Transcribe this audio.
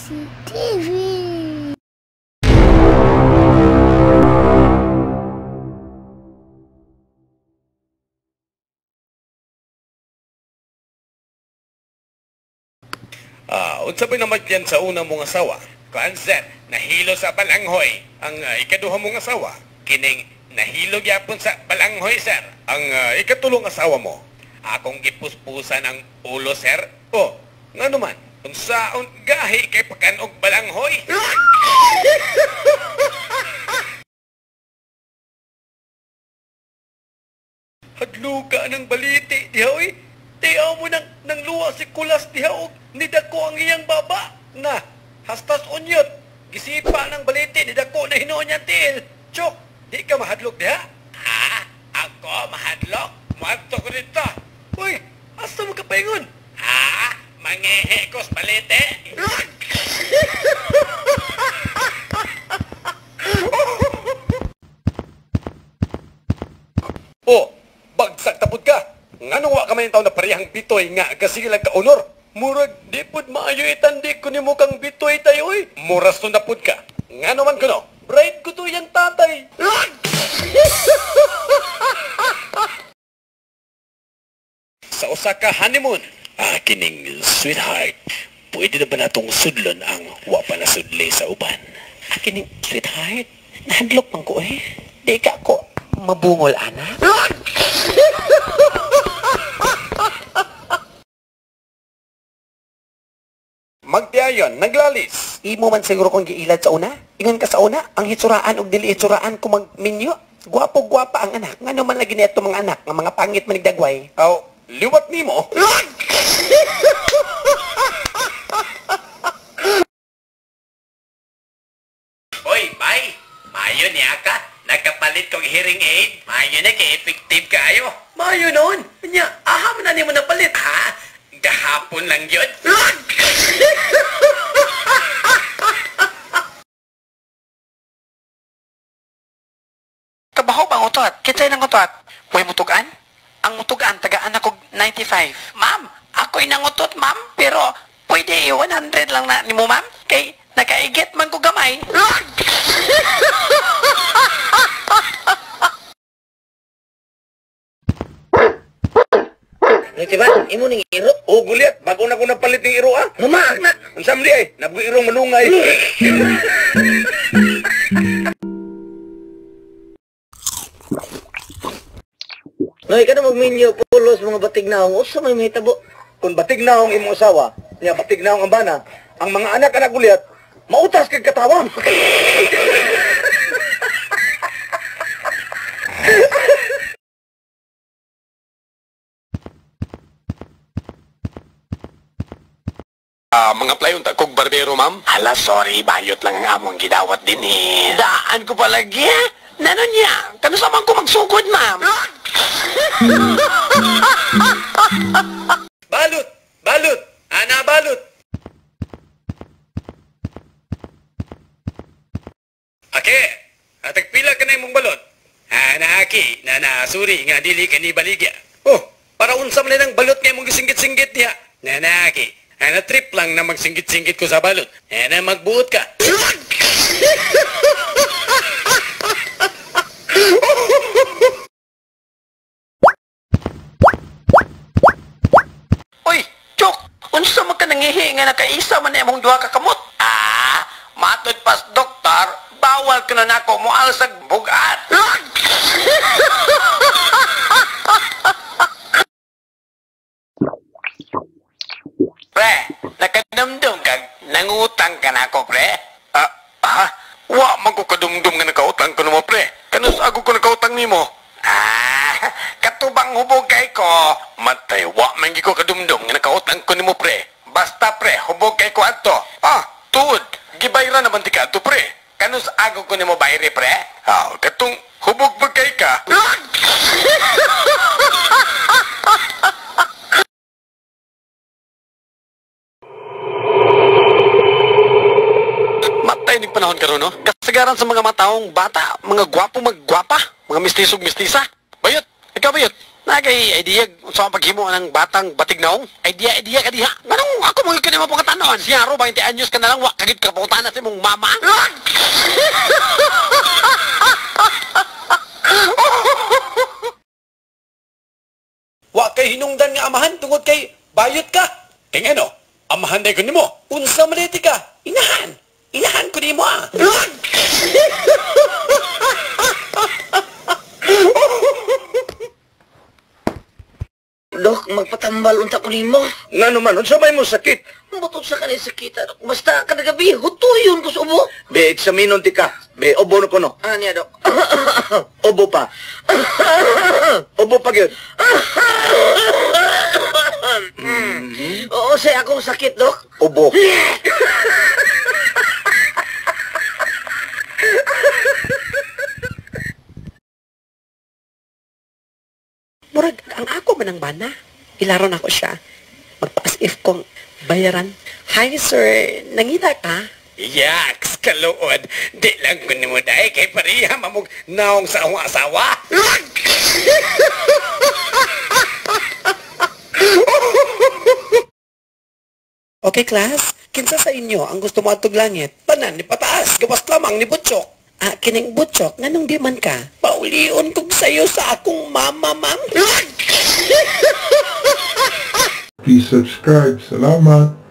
ABC TV. Unsa ba'y namatyan sa una mong asawa? Kuan sir, nahilo sa balanghoy. Ang ikaduha mong asawa, kining nahilo gyapon sa balanghoy sir. Ang ikatulong asawa mo, akong gipuspusan ang ulo sir. Oh, ngano man? Unsaon gahi kay pakan-og balanghoy? Hadluka ng baliti diha oy. Tiaw mo nang luwa si Kulas diha og nidako ang iyang baba. Na, hastas unyot. Gisipa ng baliti, nidako na hinuon niya tiil. Chok, di ka mahadlok diha? Ha? Ako mahadlok? Muadto ko dito. Uy, asa mo ka paingon? Ha? Mangehe ko sa baliti? Oh, bagsak tapod ka. Nganong wa ka man taon na parehang bitoy nga kasilag ka honor? Murag di pud maayo itandi ko nimo kang bitoy tayo oy. Muras to na pud ka. Ngano man kuno? Bride ko to yang tatay. Sa usa ka honeymoon, kining sweetheart, pwede na ba natong sudlon ang wa pa nasudli sa uban? Kining sweetheart, nahadlok man ko eh. Di ka ko mabungol ana. Magtiayon, naglalis. Imo man siguro kong giilad sa una. Ingon ka sa una, ang hitsuraan og dili hitsuraan ko magminyo. Gwapo-gwapa ang anak. Ngano man lagi niadto mga anak nga mga pangit man nigdagway. Aw, liwat nimo. Oy, bay. Maayo niya ka. Nakapalit kog hearing aid. Maayo na kay effective kaayo. Maayo noon. Nya, aha man na nimo napalit. Ha? Gahapon lang yun. Kabaho bang utot? Kinsay nang utot? Way mutugan? Ang mutugan, tagaan ako 95. Ma'am, ako'y nangutot, ma'am. Pero pwede 100 lang na nimo, ma'am. Kay nakaigit man ko gamay. Diba? Imo ning iro? O, gulyat, bago na ko napalit ng iro, ah. Humaag na! Ang samli ay, nabuhi irong manungay. Noy, ka na magminyo, pulos, mga batig naong, usa may mahitabo. Kung batig naong imong asawa, niya batig naong ang bana, ang mga anak-anak gulyat, mautas kag katawa. Mga playon ta kog barbero, ma'am. Hala, sorry, bayot lang ang among gidawat din eh. Daan ko palagi, ha? Nano niya? Kano sa man ko magsugod, ma'am? Balot! Balot! Ana, balot! Ake! Atagpila ka na imong balot. Ana, aki, nana, suri, nga dili ka ni baligya. Oh, para unsa man ang balot nga imong gisinggit-singgit niya. Nana, aki, ana trip lang na magsinggit-singgit ko sa balot. Ana, magbuot ka. Uy, Chok! Unsa man ka nangihi nga nakaisa man imong duha ka kamot? Ah, matud pas doktor, bawal ka na nako moalsag bugat. Pre, nakadumdum kag nangutang ka nako, pre. Ah, wa man ko kadumdum nga nakautang ko nimo, pre. Kanus ako ko nakautang nimo? Ah, katubang hubog kay ko. Matay, wa man gyud ko kadumdum nga nakautang ko nimo, pre. Basta pre, hubog kay ko adto. Ah, tuod, gibayra naman di ka adto, pre. Kanus ago ko nimo bayri, pre? Ah, katong hubog ba kay ka? Matay ning panahon karon no? Kasagaran sa mga mataong bata, mga gwapo maggwapa, mga mistisog mistisa. Bayot, ikaw bayot. Nagay idea sa paghimo ng batang batignaw? Idea idea ka diha. Nganong ako mo gyud mo pangutanon? Siya ro 20 anyos ka na lang wa kagid ka pangutana sa imong mama. Wa kay hinungdan nga amahan tungod kay bayot ka. Kay ngano? Amahan day ko nimo. Unsa man ka? Inahan. Inahan ko nimo ah. Dok, magpatambal unta ko nimo. Ngano man, unsa may mo sakit? Butod sa kanil sakita, Dok. Basta kada gabi, hutuyon ko sa ubo. Be, eksaminon ti ka. Be, obo na kuno. Ano niya, Dok? Obo pa. Obo pa gyud. Oo, say akong sakit, Dok. Obo. Murag ang ako man ang bana. Ilaron ako siya. Magpa-as if kong bayaran. Hi sir, nangita ka? Yaks, kaluod. Di lang ko nimo dai kay pareha mamog naong sa akong asawa. Okay class, kinsa sa inyo ang gusto mo atog langit? Tanan ni pataas, gawas lamang ni Butchok. Ah, kining Butchok, nganong di man ka? Paulion kog sayo sa akong mama, ma'am. Please subscribe. Salamat.